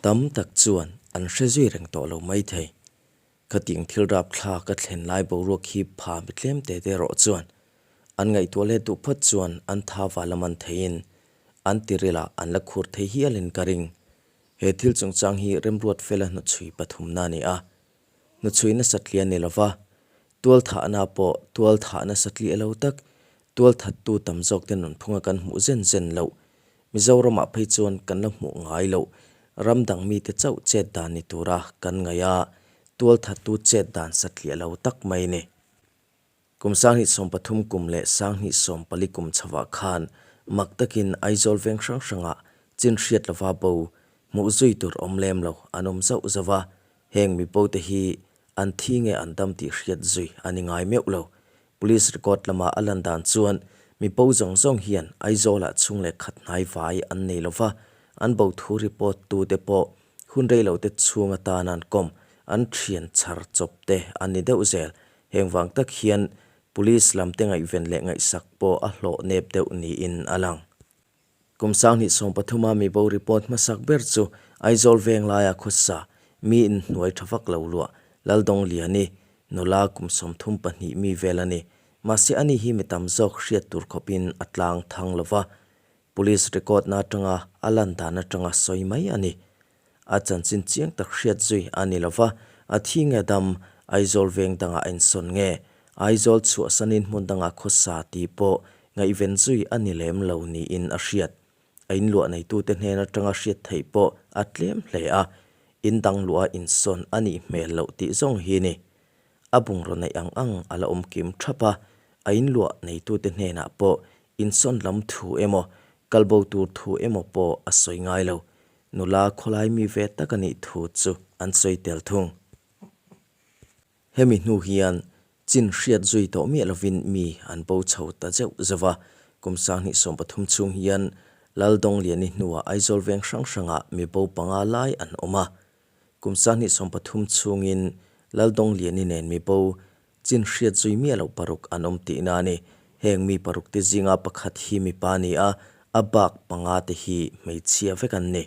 Tam tak chuan an hre zui reng tawh lo maithei. Khatiang thil rapthlak a thlen lai boruak hi pha mi tlem te te erawh chuan an ngaihtuah let duh phawt chuan an tha val a man theiin an tiril ah an la khur thei hialin ka ring. He thil chungchang hi remruat fela hnuchhui pathumna a ni a. Hnuchhui nasa tliah ni lova, tualthahna pawh tualthah nasa tliah lo tak, tualthattu tam zawk te nunphunga kan hmuh zen zen loh, Mizoramah phei chuan kan la hmuh ngai loh, ram dang mite chauh chet dan ni tura kan ngaih a, tualthattu chet dan satliah lo tak mai ni. Kum 2013 kum leh 2014 kum chhovah khan mak takin Aizawl veng hrang hrangah chin hriat lova bo hmuh zui tur awm lem lo an awm zauh zauh a, heng mi bo te hi an thi nge an dam tih hriat zui a ni ngai meuh lo. Police record lama a lan dan chuan mi bo zawng zawng hian Aizawlah chhung leh khat hnai vai an nei lova, an bo thu report tu te pawh hun rei lo te chhung atan an kawm an thian chhar chawp te an ni deuh zel. Heng vang tak hian Police lam te ngaihven leh ngaihsak pawh a hlawh nep deuh niin a lang. Kum 2013 a mibo report hmasak ber chu Aizawl veng laia khawsa mi inhnuai tha vak lo luah Laldawng Liani nula kum 32 mi vel a ni. Mahse ani hi mi tam zawk hriat tur khawpin a tlang thang lo va, Police record na atanga a lan dan atanga sawi mai a ni. A chanchin chiang tak hriat zui a ni lova, a thi nge dam, Aizawl veng dangah a insawn nge, Aizawl chhuahsanin hmun dangah khawsa tih pawh ngaihven zui a ni lem lo niin a hriat. A inluah neitute hnen atanga hriat theih pawh a tlem hle a, in dang luah a insawn a nih hmel loh tih zawng hi ni. A bungraw neih ang ang a la awm kim thap a, a inluah neitute hnenah pawh insawn lam thu emaw, kalbo tur thu emaw pawh a sawi ngai lo. Nula khawlai mi ve tak a nih thu chu an sawi tel thung. Hemi hnu hian chin hriat zui tawh miah lovin mi an bo chho ta zeuh zeuh a, kum 2013 chhung hian Laldawng Liani hnuah Aizawl veng hrang hrangah mi bo panga lai an awm a. Kum 2013 chhungin Laldawng Liani nen mi bo chin hriat zui miah loh paruk an awm tihna a ni. Heng mi paruk te zinga pakhat hi mipa a ni a, a bak panga te hi hmeichhia vek an ni.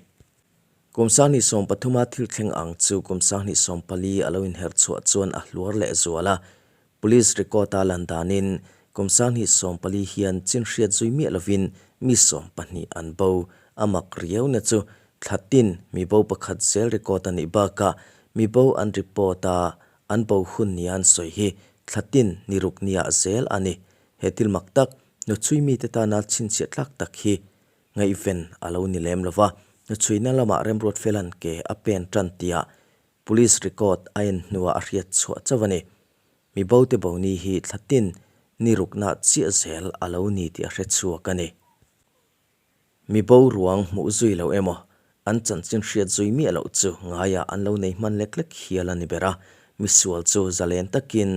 Kum 2013 a thil thleng ang chu kum 2014 a lo inher chhuah chuan a hluar leh zual a. Police record a lan danin kum 2014 hian chin hriat zui miah lovin mi 12 an bo. A mak riau na chu thla tin mi bo pakhat zel record a nih bakah mi bo an report a, an bo hun nia an sawi hi thla tin ni ruk nia zel a ni. He thil mak tak, hnuchhui mite tana chhinchhiah tlak tak hi ngaihven a lo ni lem lova, hnuchhuina lamah Remruat Felan ke a pen tan tia Police record a en hnuah a hriat chhuah chauh a ni. Mi bo te bo ni hi thla tin ni rukna chiah zel a lo ni tih a hre chhuak a ni. Mi bo ruang hmuh zui lo emaw, an chanchin hriat zui miah loh chu ngaiah an lo nei hman lek lek hial a ni ber a, misual chu zalen takin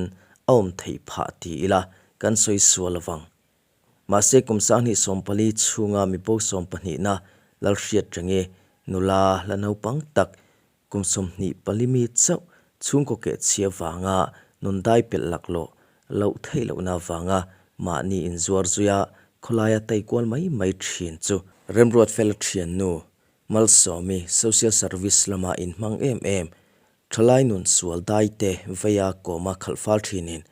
a awm theih phah ti ila kan sawi sual avang. Mahse kum 2014 chhunga mi bo 12na Lalhriat Renge nula la naupang tak kum 24 mi chauh chhungkaw keh chhia vanga nun dai pelh laklawh loh theih lohna vanga mahni inzuar zuia khawlaia tai kual mai mai thin chu Remruat Fela thiannu Malsawmi Social Service lama inhmang em em Thalai nun sual dai te veia kawma khalh fal thinin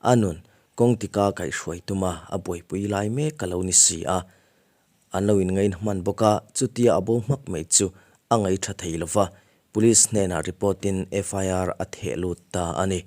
a nun kawng tika kaihhruai tuma a buaipui lai mek a lo ni si a. An lo inngain hman bawk a, chutia a bo hmak mai chu a ngaih tha thei lova, Police hnenah report in FIR a theh lut ta a ni.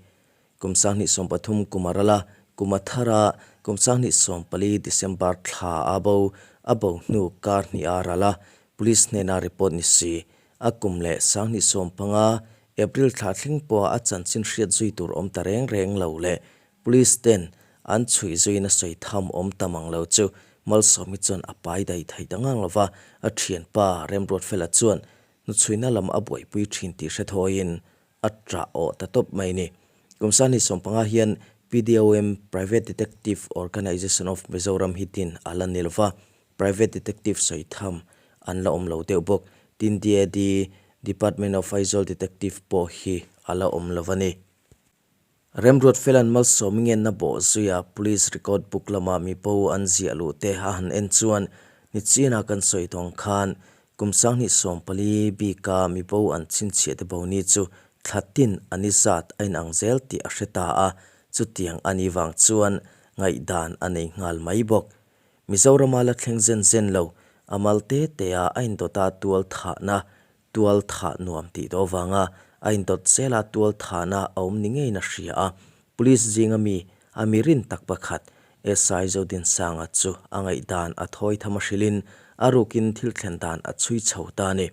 Kum 2013 kum a ral a, kum a thar a, kum 2014 December thla a bo, a bo hnu kar hnih a ral a, Police hnena report ni si, a kum leh 2015 April thla thleng pawha a chanchin hriat zui tur awm ta reng reng lo leh Police ten an chhui zuiin a sawi tham awm ta mang lo chu Malsawmi chuan a pai daih thei ta ngang lova, a thianpa Remruat Fela chuan hnuchhuina lam a buaipui thin tih hre thawiin a ṭah awh ta tawp mai ni. Kum 2015 hian PDOM, Private Detective Organisation of Mizoram hi din a la ni lova, Private Detective sawi tham an la awm lo deuh bawk. Tin DAD, Department of Aizawl Detective pawh hi a la awm lo a ni. Remruatfela'n Malsawmi ngenna bawh zuia Police record book lama mi bo an ziah luh te a han en chuan nichina kan sawi tawng khan kum 2014 bika mi bo an chhinchhiah te bo ni chu thla tin a ni zat a inang zel tih a hre ta a, chutiang a nih vang chuan ngaihdan a nei nghal mai bawk. Mizorama la thleng zen zen lo, a mal te te a a indawta tual thahna Tual thah nuam tih tawh avanga a indawt zela tual thahna a awm ni ngeiin a hria a, Police zinga mi a mi rin tak pakhat SI Zodinsanga chu a ngaihdan a thawi tham a hrilhin a rukin thil thlen dan a chhui chho ta a ni.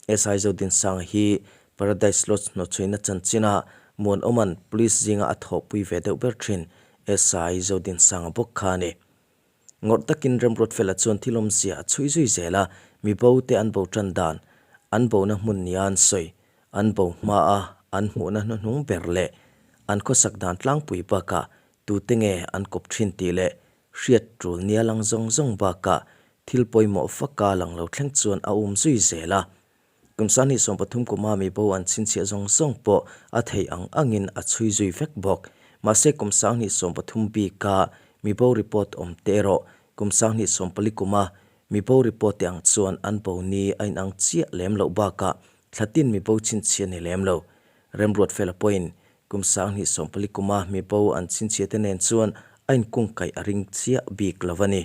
SI Zodinsanga hi Paradise Lodge hnawchhuina chanchina Muanawma'n Police zinga a thawhpui ve deuh ber thin SI Zodinsanga bawk kha a ni. Ngawrh takin Remruatfela chuan thil awmzia a chhui zui zel a, mi bo te an bo tan dan, an bona hmun nia an sawi, an bo hma a an hmuhna hnuhnung ber leh an khawsak dan tlangpui bakah tute nge an kawp thin tih leh hriat tul nia lang zawng zawng bakah thil pawimawh vaka lang lo thleng chuan a um zui zel a. Kum 2013 kuma mi bo an chhinchhiah zawng zawng pawh a theih ang angin a chhui zui vek bawk. Mahse kum 2013 bika mi bo report awm te erawh kum 2014 kuma mi bo report te ang chuan an bo ni a inang chiah lem loh bakah thla tin mi bo chhinchhiah ni lem lo. Remruatfela pawhin kum 2014 kuma mi bo an chhinchhiah te nen chuan a inkungkaih a ring chiah bik lo a ni.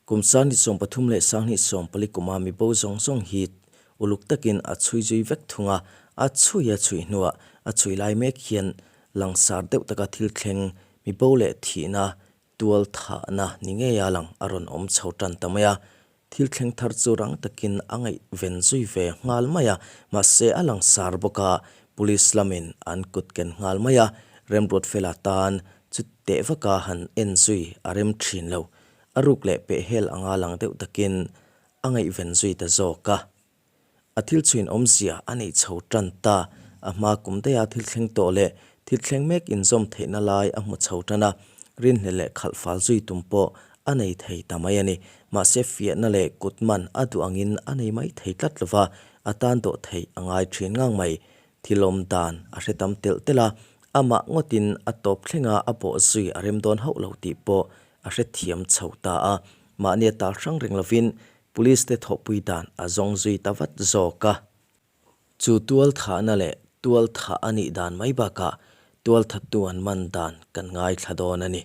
Kum 2013 leh 2014 kuma mi bo zawng zawng hi uluk takin a chhui zui vek thung a, a chhui a chhui hnuah a chhui lai mek hian langsar deuh taka thil thleng mi bo leh thihna tual thahna ni ngeia lang a rawn awm chho tan ta mai a. Thil thleng thar chu rang takin a ngaihven zui ve nghal mai a, mahse a langsar bawk a, Police lamin an kut ken nghal mai a, Remruatfela tan chu teh vaka han en zui a rem thin lo. A ruk leh pehhel anga lang deuh takin a ngaihven zui ta zawk a. A thil chhuin awmzia a neih chho tan ta. A hma kum daiha thil thleng tawh leh thil thleng mek inzawm theihna lai a hmu chho tan a, rinhleh leh khalh fal zui tum pawh a nei thei ta mai a ni. Mahse fiahna leh kut man a duh angin a nei mai thei tlat lo va, a tan dawh theih a ngai thin ngang mai. Thil awm dan a hre tam telh telh a, amah ngawtin a tawp thlenga a bawh zui a rem dawn hauh lo tih pawh a hrethiam chho ta a, mahni a tal hrang reng lovin Police te thawhpui dan a zawng zui ta vat zawk a. Chu tual thahna leh tual thah a nih dan mai bakah tual thattu an man dan kan ngaithla dawn a ni.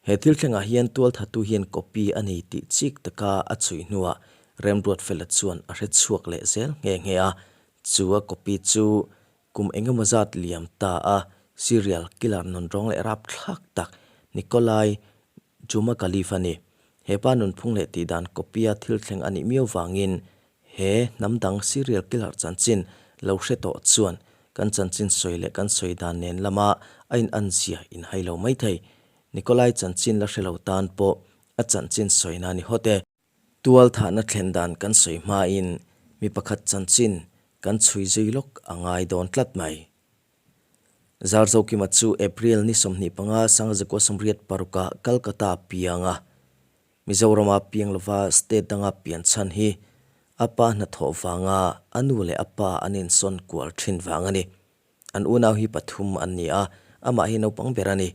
He thil thlengah hian tual thattu hian copy a nei tih chik taka a chhui hnuah Remruatfela chuan a hre chhuak leh zel nghe nghe a, chu a copy chu Kum engemaw zat liam ta a, serial killer nunrawng leh rapthlak tak Nikolai Dzhumakaliev a ni. He pa nunphung leh tihdan copy-a thil thleng a nih miau vangin he hnam dang serial killer chanchin lo hre tawh chuan kan chanchin sawi leh kan sawi dan nen lama a inanzia inhai lo mai thei. Nikolai chanchin la hre lo tan pawh a chanchin sawina ni hawt e. Tual thahna thlen dan kan sawi hmain mi pakhat chanchin kan chhui zui lawk a ngai dawn tlat mai. Zarzokima chu April ni 25 1986-ah Calcutta piang a, Mizorama piang lova state danga pian chhan hi a pa hnathawh vanga a nu leh a pa an insawn kual thin vang a ni. An unau hi pathum an ni a, amah hi naupang ber a ni.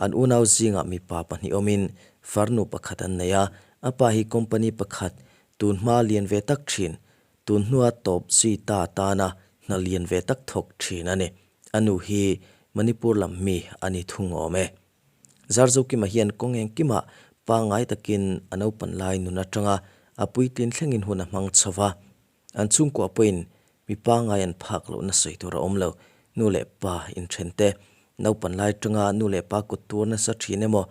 An unau zingah mipa pahnih awmin farnu pakhat an nei a, a pa hi company pakhat tun hma lian ve tak thin, tun hnua tawp zui ta tana hna lian ve tak thawk thin a ni. A nu hi Manipur lam mi a ni thung awm e. Zarzokima hian kawng engkimah pangngai takin a naupan lai nun atanga a puitlin thlengin hun a hmang chho va. An chhungkua pawhin mi pangngai an phak lohna sawi tur a awm lo. Nu leh pa inthen te, naupan lai atanga nu leh pa kut tur nasa thin emaw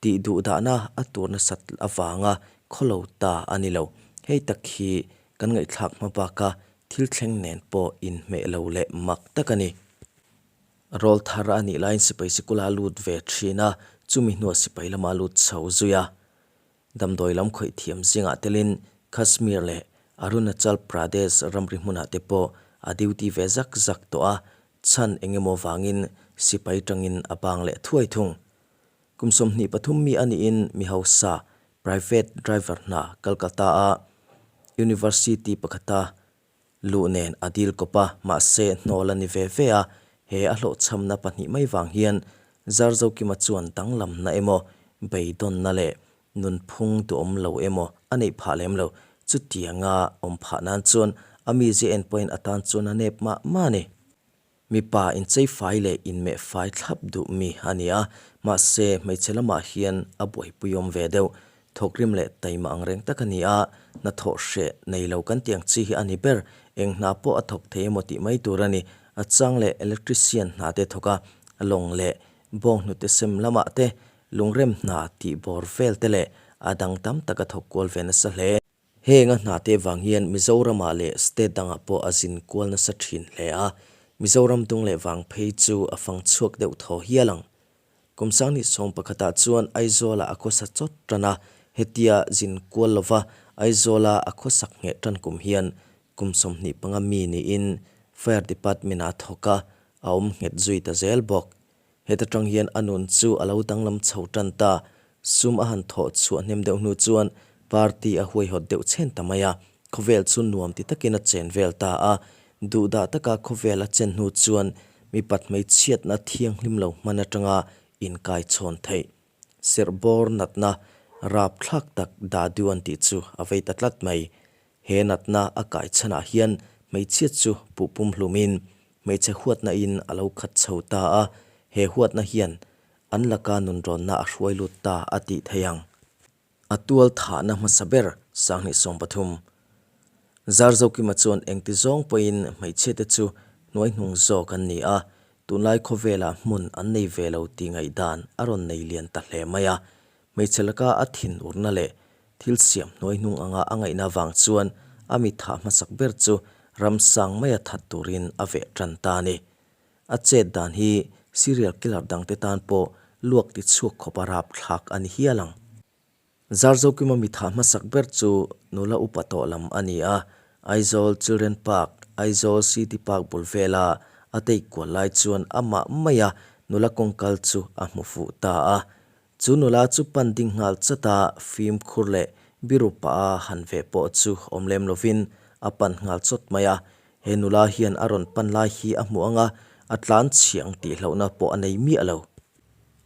tih duh dahna a tur nasat avanga khawlo ta a ni lo. Hei tak hi kan ngaihthlak hma baka thil thleng nen pawh inhmeh lo leh mak tak a ni. Rawl thar a nih laiin sipai sikula lut ve thin a, chumi hnuah sipai lama lut chho zui a. Damdawi lam khawih thiam zingah telin Kashmir leh Arunachal Pradesh ramri hmunah te pawh a duty ve zak zak tawh a, chhan eng emaw vangin sipai tangin a bang leh thuai thung. Kum 23 mi a niin mi hausa private driver hna Calcutta-a University pakhata luh nen a dil kawp a, mahse hnawl a ni ve ve a. He a hlawhchhamna pahnih mai vang hian Zarzokima chuan danglamna emaw, beidawnna leh nunphung duhawm lo emaw a neih phah lem lo. Chutianga awm phah nan chuan a mizia en pawhin a tan chuan a nep mah mah a ni. Mipa inchei fai leh inmeh fai thlap duh mi a ni a, mahse hmeichhe lamah hian a buaipui awm ve deuh. Thawkrim leh taima ang reng tak a ni a, hnathawh hreh nei lo kan tih ang chi hi a ni ber. Eng hna pawh a thawk thei emaw tih mai tur a ni. A chang leh electrician hna te thawk a, lawng leh bawnghnute sem lamah te, lungrem hna tih bawr vel te leh a dang tam tak a thawk kual ve nasa hle. Heng a hnate vang hian Mizoramah leh state dangah pawh a zin kual nasa thin hle a, Mizoram dung leh vang phei chu a fang chhuak deuh thaw hial ang. Kum sanghnih sawm pakhatah chuan Aizawlah a khawsa chawt tan a, hetia zin kual lova Aizawla a khawsak ngheh tan kum hian kum 25 mi niin Fire Department-ah a thawk a, a awm nghet zui ta zel bawk. Heta tang hian a nun chu a lo danglam chho tan ta. Sum a han thawh chhuah hnem deuh hnu chuan party a huaihawt deuh chhen ta mai a, khawvel chu nuam ti takin a chen vel ta a. Duhdah taka khawvel a chen hnu chuan mipat hmeichhiatna thianghlim lo hman atanga inkaichhawn theih. Serh bawr natna rapthlak tak dadu an tih chu a vei ta tlat mai. He natna a kai chhanah hian hmeichhia chu puh pumhlumin hmeichhe huatna in a lo khat chho ta a, he huatna hian an laka nunrawnna a hruai lut ta a tih theih ang. A tual thahna hmasa ber 2013. Zarzokima chuan engti zawng pawhin hmeichhiate chu hnuaihnung zawk an ni a, tunlai khawvelah hmun an nei ve lo tih ngaihdan a rawn nei lian ta hle mai a, Hmeichhe laka a thin urna leh thil siam hnuai hnung anga a ngaihna vang chuan a mi thah hmasak ber chu ramsang maia that turin a veh tan ta a ni. A chet dan hi serial killer dangte tan pawh luak ti chhuak khawp a rapthlak a ni hial ang. Zarzokima mi thah hmasak ber chu nula upa tawh lam a ni a, Aizawl Children Park, Aizawl City Park bul vela a tei kual lai chuan amah maia nula kawngkal chu a hmu fuh ta a. Chu nula chu pan ding nghal chat a, fimkhur leh biru pah a han veh pawh chu awm lem lovin a pan nghal chawt mai a. He nula hian a rawn pan lai hi a hmuh ang a, a tlan chhiang tih hlauhna pawh a nei miah lo.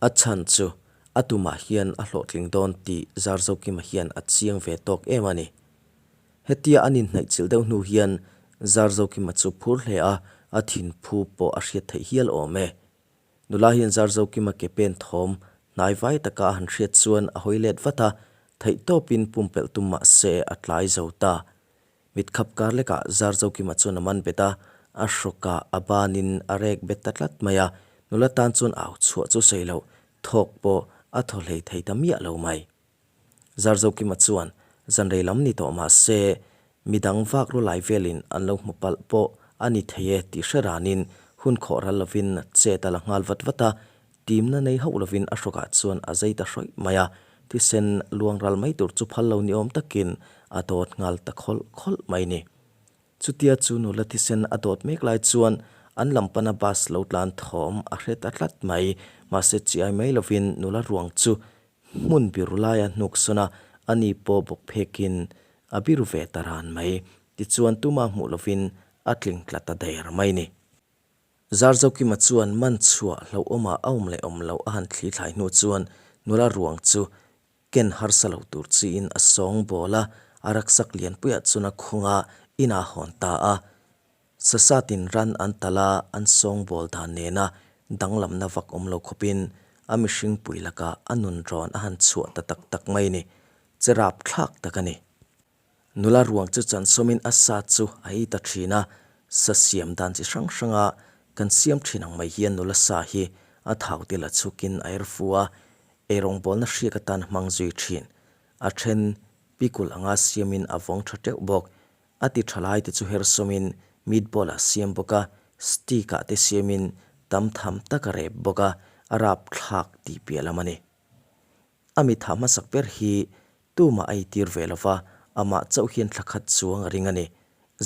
A chhan chu a tumah hian a hlawhtling dawn tih Zarzokima hian a chiang ve tawk em a ni. Hetia an inhnaihchilh deuh hnu hian Zarzokima chu phur hle a, a thinphu pawh a hriat theih hial awm e. Nula hian Zarzokima ke pen thawm hnai vai taka a han hriat chuan a hawi let vat a, theih tawpin pumpelh tum mah se a tlai zo ta. Mit khap kar lekah Zarzokima chuan a man bet a, a hrawkah a banin a rek bet ta tlat mai a, nula tan chuan au chhuah chu sawi loh, thawk pawh a thaw hlei thei ta miah lo mai. Zarzokima chuan zan rei lam ni tawh mah se, midang vak ru lai velin an lo hmu palh pawh a ni thei e tih hre ranin hun khawh ral lovin chet a la nghal vat vat a, timna nei hauh lovin a hrawkah chuan a zai ta hrawih mai a, thisen luang ral mai tur chu phal lo ni awm takin a dawt nghal ta khawlh khawlh mai ni. Chutia chu nula thisen a dawt mek lai chuan an lam pana bus lo tlan thawm a hre ta tlat mai, mahse chiai mai lovin nula ruang chu Hmun biru laia hnuk sawn a, ani pawh bawk phekin a biru ve ta ran mai. Tichuan tuma hmuh lovin a tling tla ta der mai ni. Zarzokima chuan man chhuah hlauhawmah a awm leh awm loh a han thli thlai hnu chuan nula ruang chu ken harsa lo tur chiin a sawng bawl a, a raksak lianpuiah chuan a khung a, inah a hawn ta a. Sasatin ran an talh a, an sawngbawl dan nena danglamna vak awm lo khawpin a mihring pui lakah a nun rawn a han chhuah ta tak tak mai ni. Che rap thlak tak a ni. Nula ruang chu chansawmin a sa chu a ei ta thin a, sa siam dan chi hrang hranga kan siam thin ang mai hian nula sa hi a thau te la chhukin a er fu a, eirawngbawlna hriak atan a hmang zui thin. A then pikul anga siamin a vawng tha teuh bawk. A ti tha lai te chu her sawmin meatball a siam bawk a, stick ah te siamin tam tham tak a rep bawk a, a rapthlak tih piah lam a ni. A mi thah hmasak ber hi tumah a itir ve lo va, amah chauh hian thla khat chuang a ring a ni.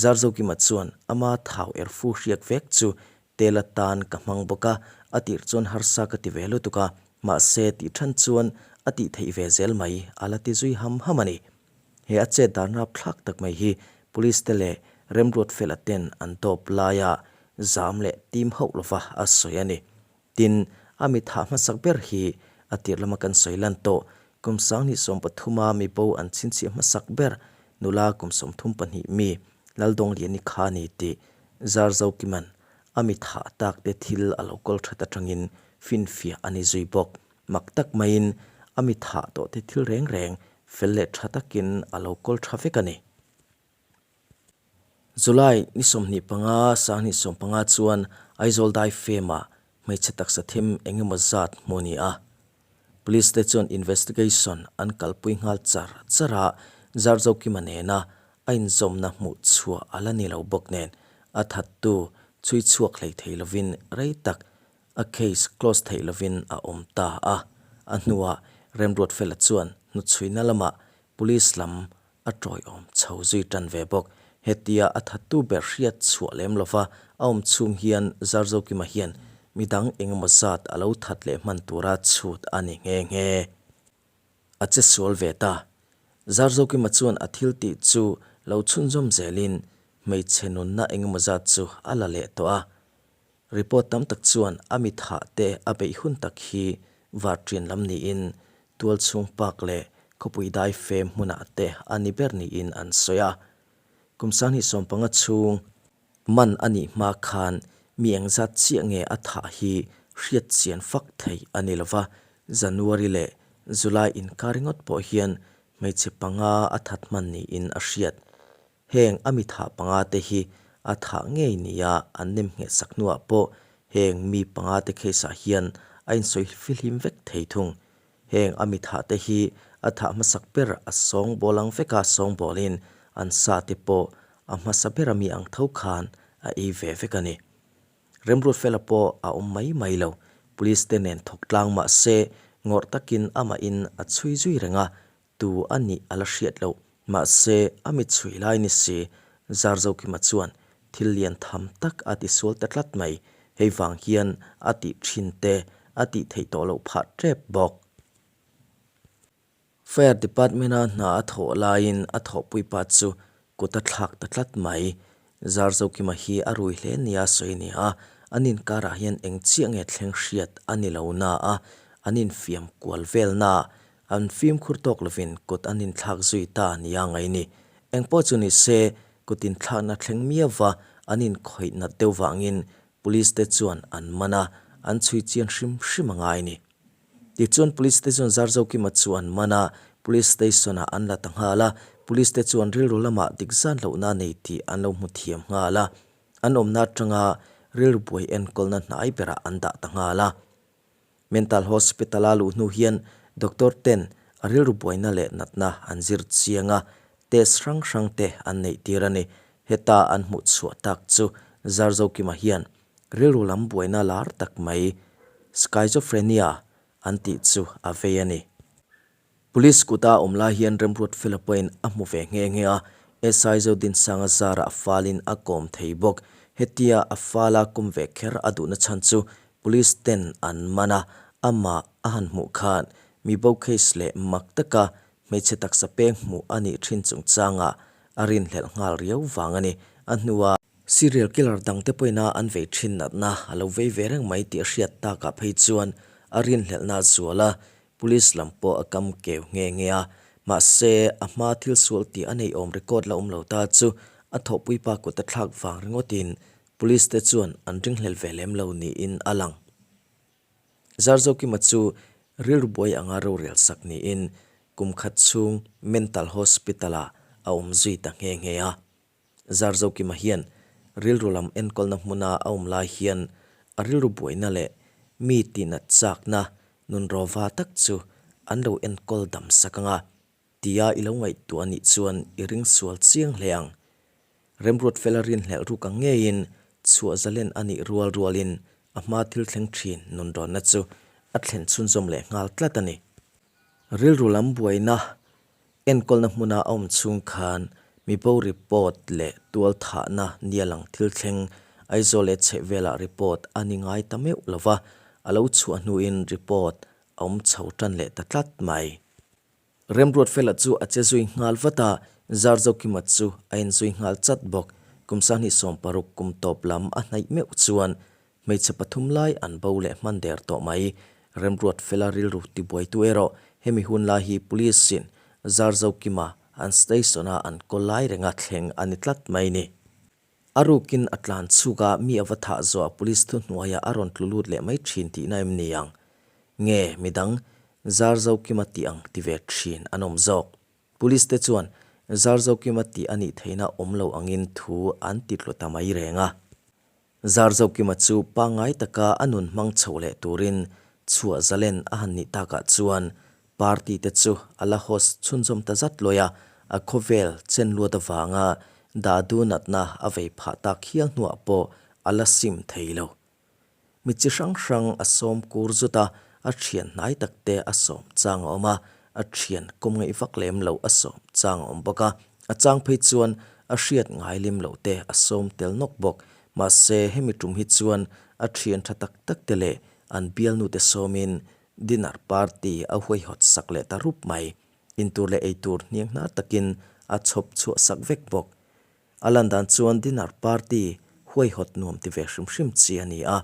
Zarzokima chuan ama thau erfu hriak vek chu tel atan ka hmang bawk a, a tirh chuan harsa ka ti ve lutuk a, mahse tih than chuan a tih theih ve zel mai a la ti zui ham ham a ni. He a chet dan rapthlak tak mai hi Police te leh Remruat Fela ten an tawp laia. zam leh tim hauh lova a sawi a ni. Tin, a mi thah hmasak ber hi a tir lama kan sawi lan tawh, kum 2013a mi bo an chhinchhiah hmasak ber nula kum 32 mi Laldawngliani kha a ni tih Zarzokima'n a mi thah tak te thil a lo kawl that atangin finfiah a ni zui bawk. Mak tak maiin a mi thah tawh te thil reng reng fel leh tha takin a lo kawl tha vek a ni. July ni 25, 2015 chuan Aizawl dai fem-ah hmeichhe taksa them eng emaw zat hmu a ni a. Police te chuan investigation an kalpui nghal char char a, Zarzokima nena a inzawmna hmuh chhuah a la ni lo bawk nen a thattu chhui chhuak hlei thei lovin rei tak a case close theih lovin a awm ta a. A hnuah Remruatfela chuan hnuchhuina lamah police lam a tawiawm chho zui tan ve bawk. Hetia a thattu ber hriat chhuah lem lova a awm chhung hian Zarzokima hian midang engemaw zat a lo that leh hman tura chhut a ni nghe nghe. A che sual ve ta. Zarzokima chuan a thil tih chu lo chhunzawm zelin hmeichhe nunna engemaw zat chu a la leh tawh a. Report tam tak chuan a mi thah te a beih hun tak hi varṭian lam niin tualchhung park leh khawpui dai fem hmunah te a ni ber niin an sawi a. Kum 2015 chhung man a nih hma khan mi engzat chiah nge a thah hi hriat chian fak theih a ni lova, January leh July inkar ringawt pawh hian hmeichhe panga a that hman niin a hriat. Heng a mi thah panga te hi a thah ngei nia an nem ngheh sak hnuah pawh heng mi panga te case ah hian a insawi fihlim vek thei thung. Heng a mi thah te hi a thah hmasak ber a sawngbawl ang veka sawngbawlin an sa te pawh a hmasa bera mi ang tho khan a ei ve vek a ni. Remruatfela pawh a awm mai mai lo. Police te nen thawk tlang mah se ngawrh takin amahin a chhui zui reng a, Tu a nih a la hriat loh. Mahse, a mit chhui lai ni si, Zarzokima chuan thil lian tham tak a ti sual ta tlat mai. Hei vang hian a tih thin te a tih theih tawh loh phah tep bawk. Fire Department-a hna a thawh laiin a thawhpui pa chu kut a thlak ta tlat mai. Zarzokima hi a rui hle nia sawi a ni a, an inkarah hian eng chiah nge thleng hriat a ni lo na a, an infiam kual vel na An fimkhur tawk lovin kut an inthlak zui ta nia ngai ni. Engpawh chu ni se, kut inthlakna thleng miauva an inkhawih nat deuh vangin Police te chuan an man a, an chhui chian hrim hrim a ngai ni. Tichuan Police te chuan Zarzokima chu an man a, Police Station ah an la ta nghal a, Police te chuan rilru lamah dik zan lohna nei tih an lo hmu thiam nghal a, an awmna atanga rilru buai enkawlna hnai berah an dah ta nghal a. Mental Hospital a luh hnu hian doctor ten a rilru buaina leh natna an zir chiang a, test hrang hrang te an neih tir a ni. Heta an hmuh chhuah tak chu Zarzokima hian rilru lam buaina lar tak mai Schizophrenia an tih chu a vei a ni. Police kuta awm lai hian Remruatfela pawhin a hmu ve nghe nghe a, SI Zodinsanga zarah a falin a kawm thei bawk. Hetia a fala kum ve kher a duhna chhan chu Police ten an man a, amah a han hmuh khan mi bo case leh mak taka hmeichhe taksa peng hmuh a nih thin chungchangah a rinhlelh nghal riau vang a ni. A hnua serial killer dangte pawhin a an vei thin natna a lo vei ve reng mai tih a hriat takah phei chuan a rinhlelhna a zual a, Police lam pawh a kam keu nghe nghe a, mahse a hma thil sual tih a nei awm record la awm lo ta chu a thawhpui pa kut a thlak vang ringawtin Police te chuan an ringhlel ve lem lo niin a lang. Zarzokima chu rilru buai anga rorel sak niin kum khat chhung Mental Hospital ah a awm zui ta nghe nghe a. Zarzokima hian rilru lam enkawlna hmuna a awm lai hian a rilru buaina leh mi tihnat chakna nunrawva tak chu an lo enkawl dam sak ang a, tia i lo ngaihtuah anih chuan i ring sual chiang hle ang. Remruatfela rinhlelh ruk ang ngeiin chhuah zalen a nih rual rualin a hma thil thleng thin nunrawnna chu a thlen chhunzawm leh nghal tlat a ni. Rilru lam buaina Enkawlna hmuna a awm chhung khan mibo report leh tualthahna nia lang thil thleng Aizawl leh chhehvelah report a ni ngai ta meuh lo va, a lo chhuah hnuin report a awm chho tan leh ta tlat mai. Remruatfela chu a che zui nghal vat a, Zarzokima chu a inzui nghal chat bawk. Kum 2016 kum tawp lam a hnaih meuh chuan hmeichhe pathum lai an bo leh hman der tawh mai. Remruat fela rilru tibuaitu erawh hemi hun lai hi Police in Zarzokima an station a an kawl lai renga thleng a ni tlat mai ni. A rukin a tlan chhuk a, mi a va thah zawh police thuhnuaiah a rawn tlu lut leh mai thin tihna em ni ang? Nge midang Zarzokima tih ang ti ve thin an awm zawk? Police te chuan Zarzokima tih a nih theihna awm lo angin thu an ti tlu ta mai reng a. Zarzokima chu pangngai taka a nun hmang chho leh turin chhuah zalen a han nih takah chuan Party te chu a la host chhunzawm ta zat lawi a, a khawvel chen luat avanga dadu natna a vei phah tak hial hnuah pawh a la sim thei lo. Mi chi hrang hrang a sawm kur zut a, a thian hnai tak te a sawm chang a awm a, a thian kawm ngaih vak lem lo a sawm chang a awm bawk a, a chang phei chuan a hriat ngai lem loh te a sawm tel nawk bawk. Mahse hemi tum hi chuan a thian tha tak tak te leh an bialnu te sawmin Dinner party a huaihawt sak leh ta rup mai. Intur leh eitur hniang hnar takin a chhawp chhuah sak vek bawk. A lan dan chuan dinner party huaihawt nuam ti ve hrim hrim chi a ni a.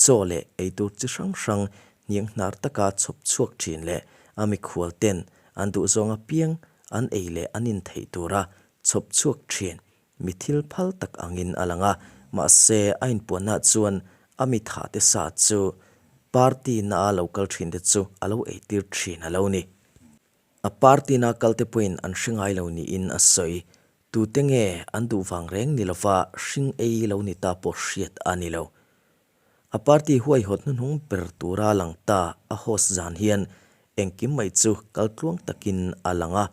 Chaw leh eitur chi hrang hrang hniang hnar taka chhawp chhuak thin leh a mikhual ten an duhzawng apiang an ei leh an in theih tura chhawp chhuak thin mi thil phal tak angin a lang a, mahse a inpuanna chuan a mi tha te sa chu party na a lo kal thin te chu a lo eitir thin a lo ni. A party na kal te pawhin an hre ngai lo niin a sawi. Tute nge an duh vang reng ni lova hring ei lo ni ta pawh hriat a ni lo. A party huaihawt hnuhnung ber tura lang ta a host zan hian engkim mai chu kal tluang takin a lang a.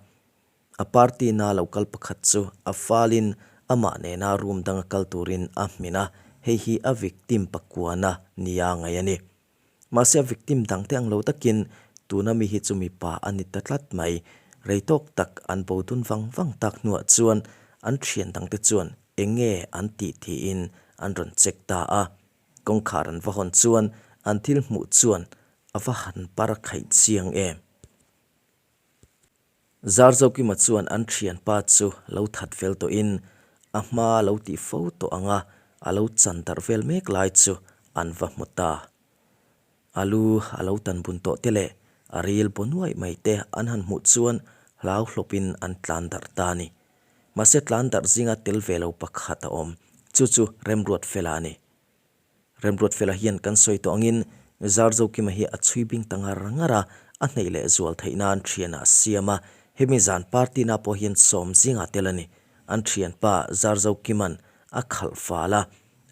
A party na lo kal pakhat chu a falin amah nena room danga kal turin a hmin a, hei hi a victim pakuana nia ngaih a ni. Mahse a victim dangte ang lo takin tuna mi hi chu mipa a ni ta tlat mai. Rei tawk tak an bo dun vang vang tak hnuah chuan an thian dangte chuan eng nge an tih tiin an rawn check ta a. Kawngkhar an va hawn chuan an thil hmuh chuan a va han par khaih chiang em. Zarzokima chuan an thianpa chu lo that fel tawhin a hma a lo tih fo tawh ang a, a lo chan darh vel mek lai chu an va hmu ta. A lu a lo tan bun tawh te leh a ril baw nuaih mai te an han hmuh chuan hlau hlawpin an tlan darh ta a ni. Mahse tlan darh zinga tel ve lo pakhat a awm, chu chu Remruatfela a ni. Remruatfela hian kan sawi tawh angin Zarzokima hi a chhui bing ta ngar ngar a, a hneih leh zual theih nan thianah a siam a, hemi zan party na pawh hian sawm zingah tel a ni. An thianpa Zarzokima'n a khalh fal a,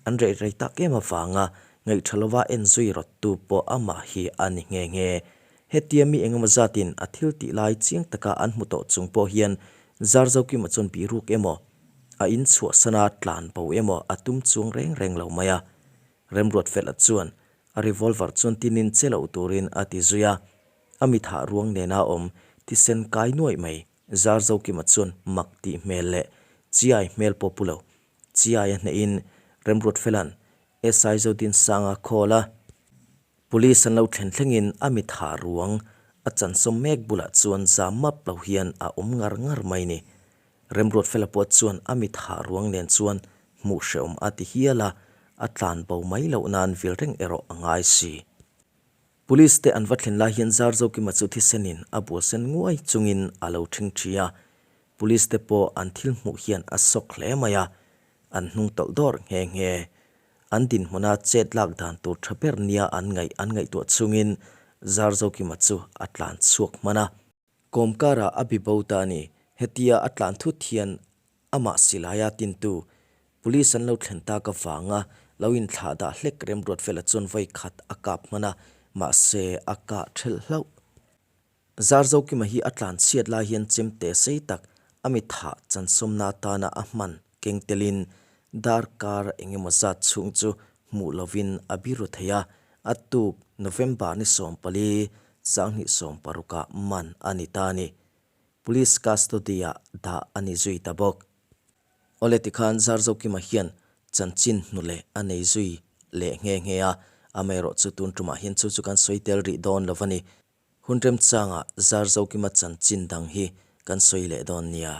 an rei rei tak em avanga ngaihtha lova en zui rawttu pawh amah hi a ni nghe nghe. Hetia mi engemaw zatin a thil tih lai chiang taka an hmu tawh chung pawh hian Zarzokima chuan bihruk emaw, A in chhuahsan a tlan bo emaw a tum chuang reng reng lo mai a. Remruatfela chuan a revolver chuan tinin che lo turin a ti zui a. A mithah ruang nena awm thisen kai nuaih mai. Zarzokima chuan mak tih hmel leh chiai hmel pawh pu lo. Chiai a hnehin Remruatfela'n SI Zodinsanga call a. Police an lo thlen thlengin a mithah ruang a chansawm mek bulah chuan zam map lo hian a awm ngar ngar mai ni. Remruatfela pawh chuan a mithah ruang nen chuan hmuh hrehawm a ti hial a, a tlan bo mai loh nan vil reng erawh a ngai si. Police te an va thlen lai hian Zarzokima chu thisenin a bual sen nguai chungin a lo ṭhing ṭhi a, Police te pawh an thil hmuh hian a sawk hle mai a, an hnung tawlh dawr nghe nghe. An dinhmuna chet lak dan tur tha ber nia an ngaih an ngaihtuah chungin Zarzokima chu a tlan chhuak hman a. Kawmkarah a bi bo ta a ni. Hetia a tlan thut hian amah silaia tintu Police an lo thlen tak avanga lo inthlah dah hlek Remruatfela chuan vawi khat a kap hman a, mahse a kah thelh hlauh. Zarzokima hi a tlan chhiat lai hian chemte sei tak a mi thah chansawmna atana a hman keng telin darkar eng emaw zat chhung chu hmuh lovin a biru thei a, a tuk November ni 14, 2016 ah man a ni ta a ni. Police custody-ah dah a ni zui ta bawk. Awle tikhan Zarzokima hian chanchin hnu leh a nei zui leh nghe nghe a, amaherawhchu tun tumah hian chu chu kan sawi tel rih dawn lo a ni. Hun remchangah Zarzokima chanchin dang hi kan sawi leh dawn nia.